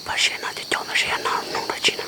Pab siab no cov cov no seb yog noj mloog dab tsi na.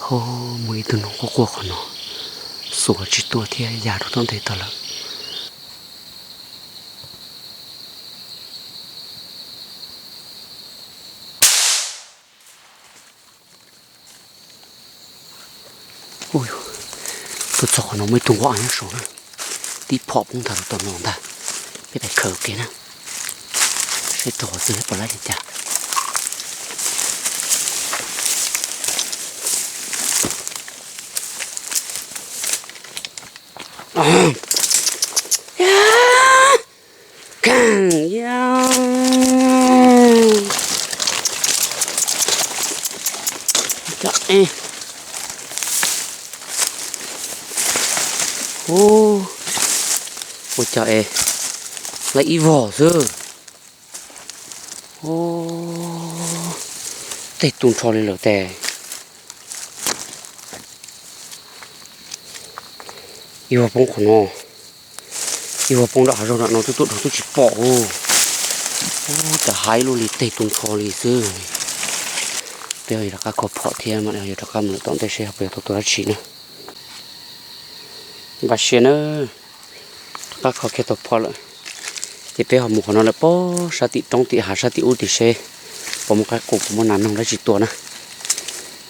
Ho muaj ib tug noog quaj quaj qhov no, xuas tsis tuaj thiab ya rau tom ntej tag lawm. Tuaj txog qhov no muaj ib tug nquab av nyob saud na, tib phom poob ntag rau tom no ntag. Peb pais khaws ua ke na, seb raug qhov twg thiab puas laib li cas. Kheej ya. Ua cas es, ua cas es lawv ib vog xwb. Tej tu nrho li lawm tes. Ib vog poob qhov no, ib vog poob nram hav zoov nram no twb tuaj dhau twb tsis pom. Ub, cas haib luaj li, tej tu nrho li xwb. Peb ho yuav rov qab kho phom thiab mas yuav rov qab mus lawm tom ntej seb ho puas yog tau tua dab tsi na. Npaj siab na, rov qab kho kiag tau phom lawm. Ces peb ho mus qhov no lawm pob sab tim roob tim hav sab tim ub tim seb puas muaj qaib qus puas muaj nas noog dab tsi tua na.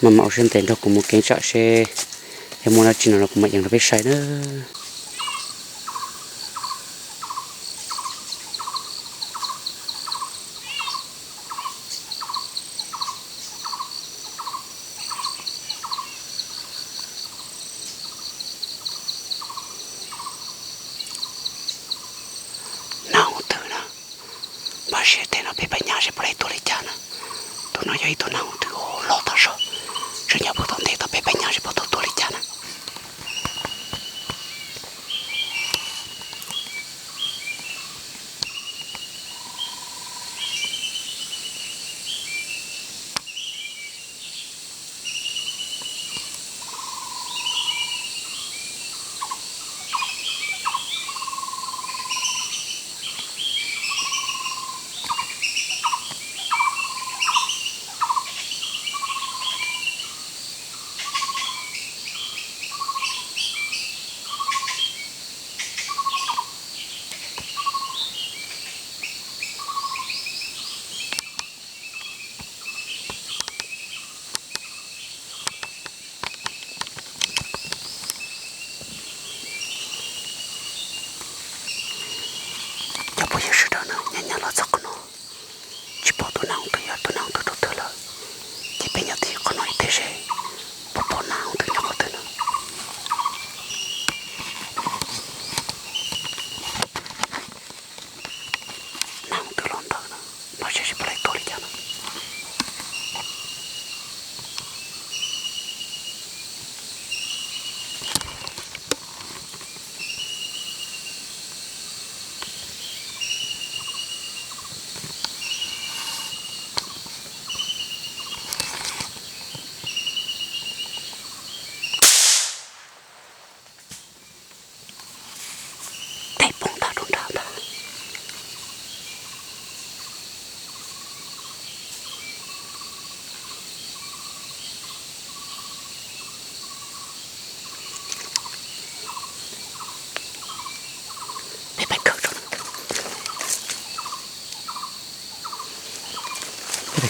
Maj mam ua siab ntev nrog kuv mus kev tsam seb yog muaj dab tsi no los kuv mam yees rau peb saib na. Nag hauv twg na, npaj siab tej no peb pab nyab seb puas laib tuag li cas na. Tus no yog ib tug nag hauv twg loj tag zog, tseem nyob puag tom ntej tod, peb pab nyab seb puas tau tuag li cas na.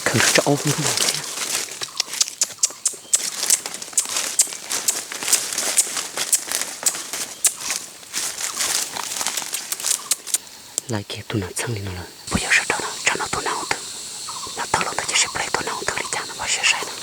Thawj tsam ob hnub no thiab. Lawv kiag tus nas txheeb li no lawm, puas yog sawv daws no, tsam no tus nas hoov twg, nas tawm los ntawd ces seb puas yog tus nas hoov twg li cas no, vaj siab saib na.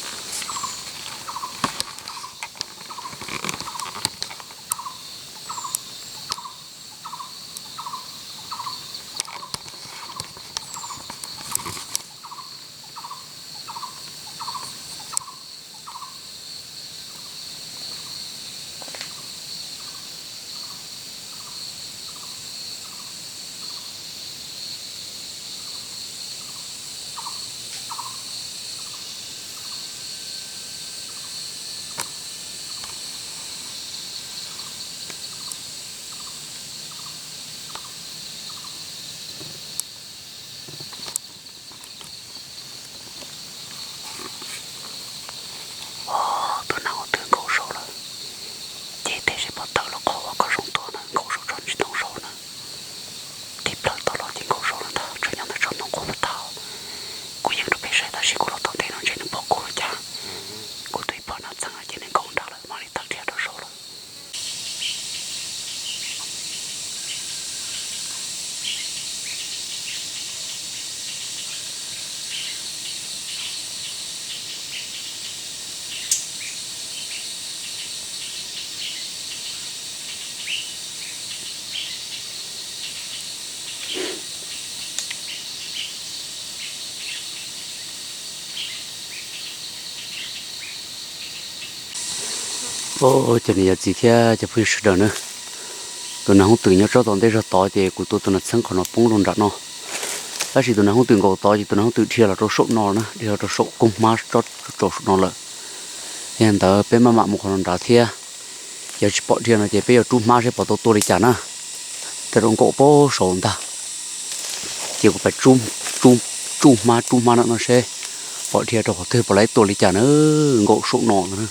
Tus nas hoov twg nkaum saud lawm, ces tej seb puas tawm los qhov uas koj zoo tuaj na, nkaum saud tso tsis tau saud na. Tib plawg tau los ces nkaum saud lawm ntag, tseem nyob ntawm tsob ntoo quaj puag tag. Kuv yeej rau peb saib tab sis kuv los tau ntej no ntshe nws pom kuv los cas. Kuv twb pom nas txheeb ces nws nkaum nrad lawm, mam li tawm dhia rau saud lawm. Cov niam cov txiv thiab cov phooj ywg sawv daws na, tus nas hoov twg nyob tsob tod ntej zog tod ces kuv tua tus nas txheeb qhov no poob rau nram no. Tab sis tus nas hoov twg nkaum tod ces tus nas hoov twg dhia los rau saum no na, dhia los rau saum koog hmab tsob tsaus saum no lawm. Yog li ntawd peb maj mam mus qhov no nrad thiab. Yog tsis pom dhia no ces peb yuav rub hmab seb puas tau tua li cas na. Tej zaum nkaum puag saud ntag. Ces kuv pab tsuj hmab rub hmab no no seb pom dhia rau qhov twg puas laib tua li cas na. Nkaum saum no ntag na.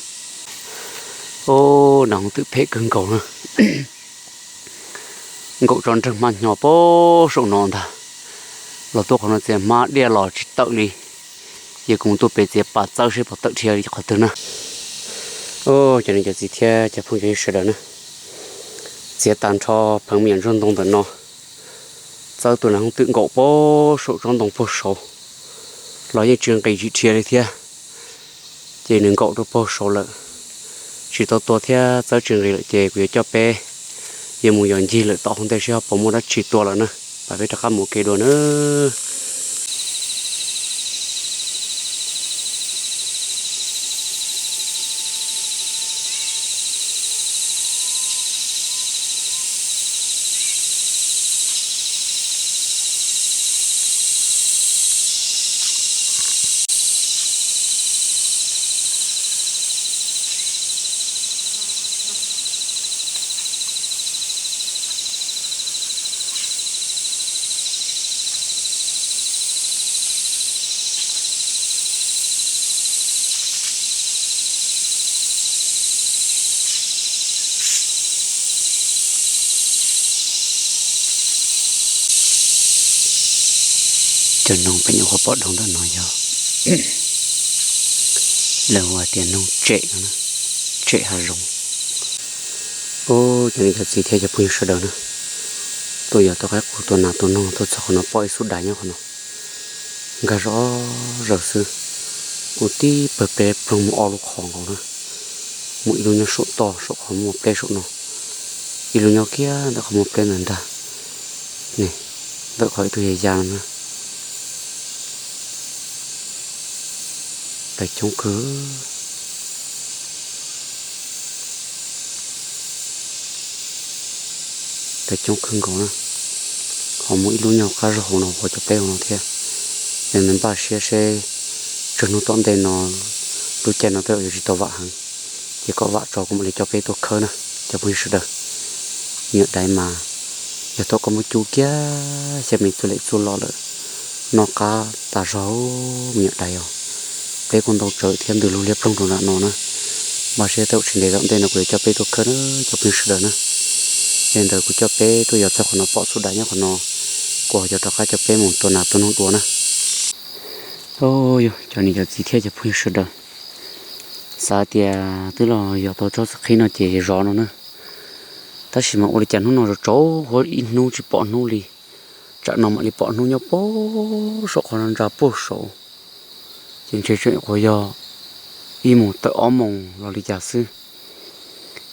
Nas hoov twg phem kawg nkaus na. Nkaum tso nreeg hmab hnyo puag saum no ntag. Los tuaj qhov no txias hmab diaj los tsis tawm li. Ces kuv mus tuaj pem txiav pas txawb seb puas tawm dhia li qhov twg na. Cov niam cov txiv thiab cov phooj ywg sawv daws na, txiav tag nrho pheev me nyuam ntsuag ntoo ntawm no, txawb tus nas hoov twg nkaum puag saum tsob ntoo puag saud los yeej tsis nqis tsis dhia li thiab. Ces nws nkaum rau puag saud lawm, tsis tau tua thiab txawb tsis nqis lawm ces kuv yuav coj peb yuav mus yos ncig lawm tom hauv ntej seb ho puas muaj dab tsi tua lawm na. Pab peb rov qab mus ua ke dua na. Cov noog peb nyuam qhuav pom dhau ntawm no yog lawv hu tias noog tsem no, tsem hav zoov. Cov niam cov txiv thiab cov phooj ywg sawv daws na, tuaj yog tom qab kuv tua nas tua noog tuaj txog qhov no pom ib xub dais nyob qhov no, nkag zom zaws xwb. Kuv tib pawg pleb ploog mus ob lub qhov nkaus na, mus ib lub nyob saum toj saum qhov muaj pleb saum no, ib lub nyob kiag ntawm qhov muaj pleb ntawd ntag. Ne, ntawm qhov ib tug ya ya no na. Pais coob kawg, pais coob kawg nkaus na. Ho muaj ib lub nyob qab zog hauv no hauv cov pleb hauv no thiab. Yog nws npaj siab seb tsawg hnub tom ntej no, lub caij no tej zaum yuav tsis tau vam heev, ces kom vam tso kuv mam li coj peb tuaj khawb na, cov phooj ywg sawv daws. Me nyuam daiv mas yog thaum koj muab cub kiag xya me txuj lem txuj lo lawm, noj qab tas zog me nyuam daiv os. Pleb kuj ntau tsawv thiab ntws lug liab ploog rau nram no na. Npaj siab tej zaum tsis ntev tom ntej no kuv yuav coj peb tuaj khawb na, cov phooj ywg sawv daws na. Yog li ntawd kuv coj peb tuaj yos txog qhov no pom xub dais nyob qhov no, kuv ho yuav rov qab coj peb mus tua nas tua noog dua na. Auj, yog cov niam cov txiv thiab cov phooj ywg sawv daws, xav tias twb los yos tau tsob txiv qhib no ces zov no na. Tab sis mas ua li cas hnub no zov tsaus huab ib hnub tsis pom hnub li. Tsam no mam li pom hnub nyob puag saum qhov no ntsa puag saud. Ces ntshe tseem nyuam qhuav yog ib moos tawm ob moos los li cas xwb.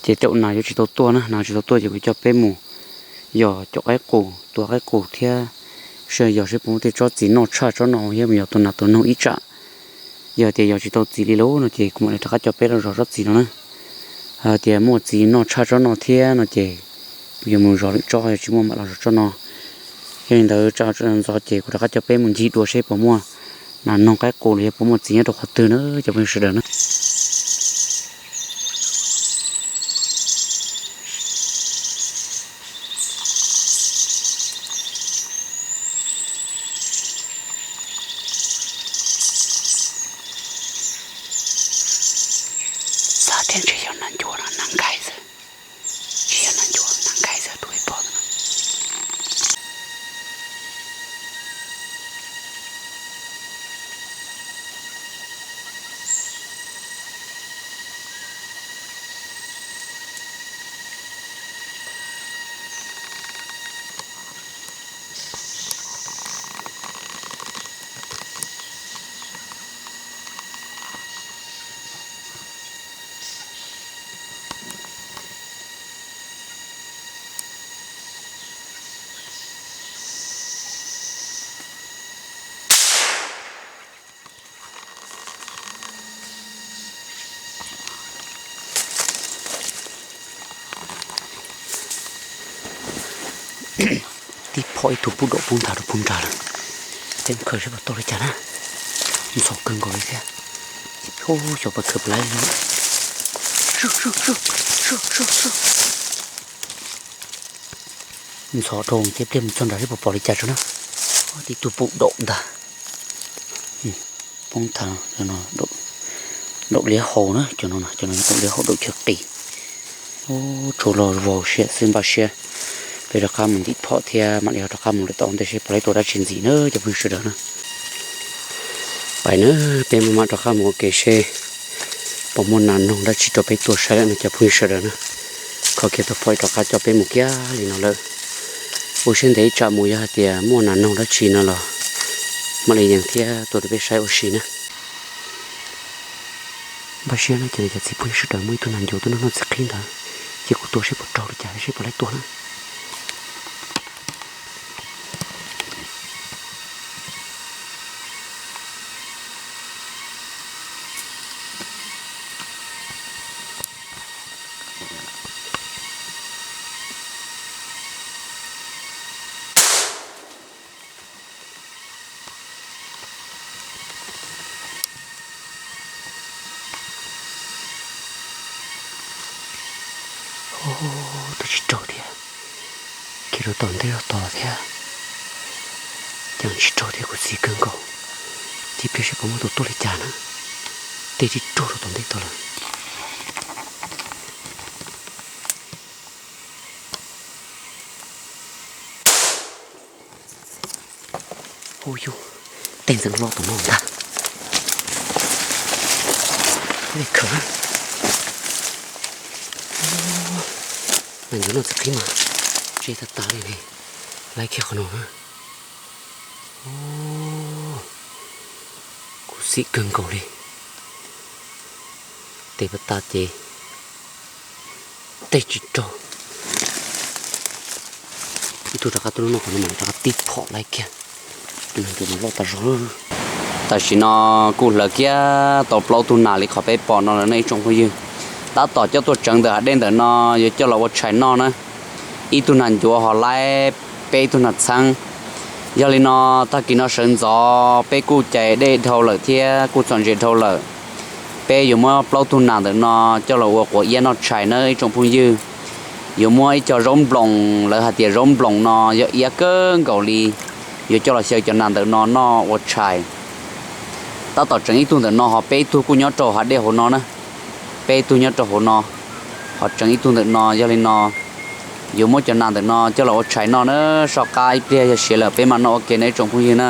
Ces tej zaum nas yuav tsis tau tuaj na, nas tsis tau tuaj ces kuv coj peb mus yos cov qaib qus, tua qaib qus thiab saib yog seb puas muaj tej tsob txiv noj tshaj tsob no thiab mus yos tua nas tua noog ib tsam. Yog tias yos tsis tau txiv li lawm no ces kuv mam li rov qab coj peb los zov tsob txiv no na. Hos tias muaj txiv noj tshaj tsob no thiab no ces yuav mus zov lwm tsob, yog tsis muaj mam los zov tsob no. Yog li ntawd tsam ntxov ces kuv rov qab coj peb mus ncig dua seb puas muaj nas noog qaib qus los yog puas muaj txiv nyob rau qhov twg na cov phooj ywg sawv daws na. Xav tias ntshe yog nas ncuav no nas nkais xwb. Ntshe yog nas ncuav nas nkais xwb tus pom no. Tib phom ib tug pub daum poob nthav rau poob nrad lawm. Teb khaws seb puas tuaj li cas na. Ntxhov kawg nkaus li thiab. Xyov puas khaws puas laib li. Ntxhov rau ces pliag mus txog nrad seb puas pom li cas tso na. Tib tug pub daum ntag. Poob nthav, daum liab hau na, cov no, cov no daum liab hau daum chaw qis. Ub, tsaus los vau siab xwb npaj siab. Peb rov qab mus ntim phom thiab mam li rov qab mus lawm tom ntej seb puas laib tua dab tsi ntxiv na cov phooj ywg sawv daws na. Pais na, peb mam mam rov qab mus ua ke seb puas muaj nas noog dab tsi rau peb tua saib lawm no cov phooj ywg sawv daws na. Kho kiag tau phom rov qab coj peb mus kiag li no lawm. Ua siab ntev ib tsam mus yog hais tias muaj nas noog dab tsi no los mam li yees thiab tua rau peb saib ua si na. Npaj siab na cov niam cov txiv phooj ywg sawv daws, muaj ib tug nas ncuav tuaj noj noj txiv qhib ntawd, ces kuv tua seb puas raug li cas seb puas laib tua na. Ub, tua tsis raug thiab. Khiav rau tom ntej rau tod thiab. Ces tsis raug thiab, khuv xim kawg nkaus. Cia pliag seb puas muaj tus tuaj li cas na. Tej tsis raug rau tom ntej tod lawm. Ub yus, tej ntxeev loj tom no ntag. Ub, khaws. Nas ncuav noj txiv qhib mas tseb tag tag li ne. Laib kiag qhov no na. Ub, khuv xim kawg nkaus li. Tes pas tas ces tej tsis raug. Ib tug rov qab tuaj lub no qhov no mas rov qab tib phom laib kiag. Tus nas ncuav mas loj tas zog. Tam sim no kuj hlawv kiag tau plaub tug nas li qhov peb pom no lawm nej ib tsoom phooj ywg. Tab tom coj tuaj tseev ntawm hav dej ntawm no yuav coj los ua tshais noj na. Ib tug nas ncuav ho laib peb ib tug nas txheeb. Yog li no, tag kis no sawv ntxov peb kuj cais dej dhau lawm thiab kuj txom ntses dhau lawm. Peb yuav muab plaub tug nas ntawm no coj los ua quav iab noj tshais na ib tsoom phooj ywg. Yuav muab ib co zaub nploos, lawv hais tias zaub nploos no yog iab kawg nkaus li, yuav coj los xyaw cov nas ntawm no noj ua tshais. Tab tom tseem ib tug ntawm no ho peb ib tug kuj nyob rau hav dej hauv no na. Peb ib tug nyob rau hauv no, ho tseem ib tug ntawm no. Yog li no, yuav muab cov nas ntawm no coj los ua tshais noj na. Soj qab ib pliag yog siav lawm peb mam noj ua ke na ib tsoom phooj ywg na.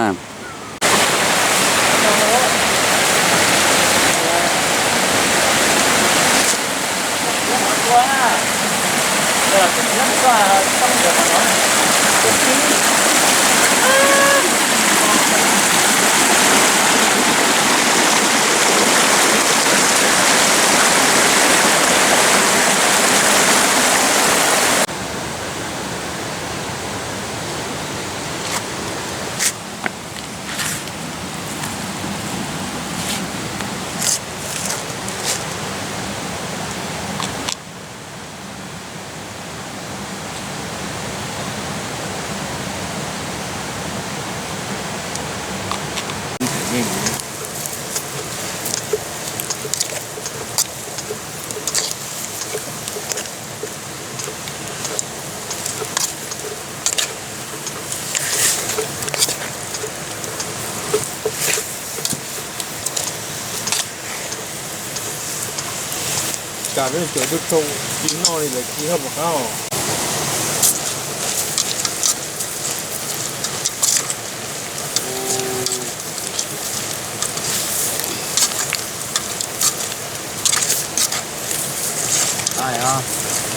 Cas lawv cov tub rau ci noj li lawv ci hauj mus qab os.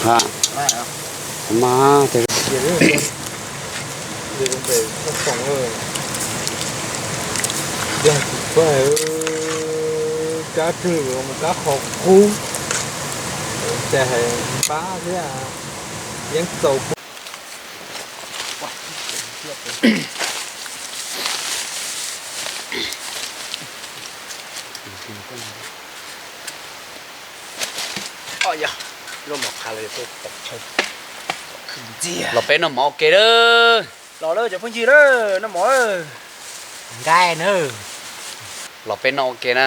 Ha, mas tes cia li ntawm txhob foom, yog tsis pab kab rwg mus kab qhov qub, ces hais pab thiab yeej txaus. Los peb noj mov ua ke lawm. Los lawm cov phooj ywg lawm, noj mov lawm. Nqaij na. Los peb noj ua ke na.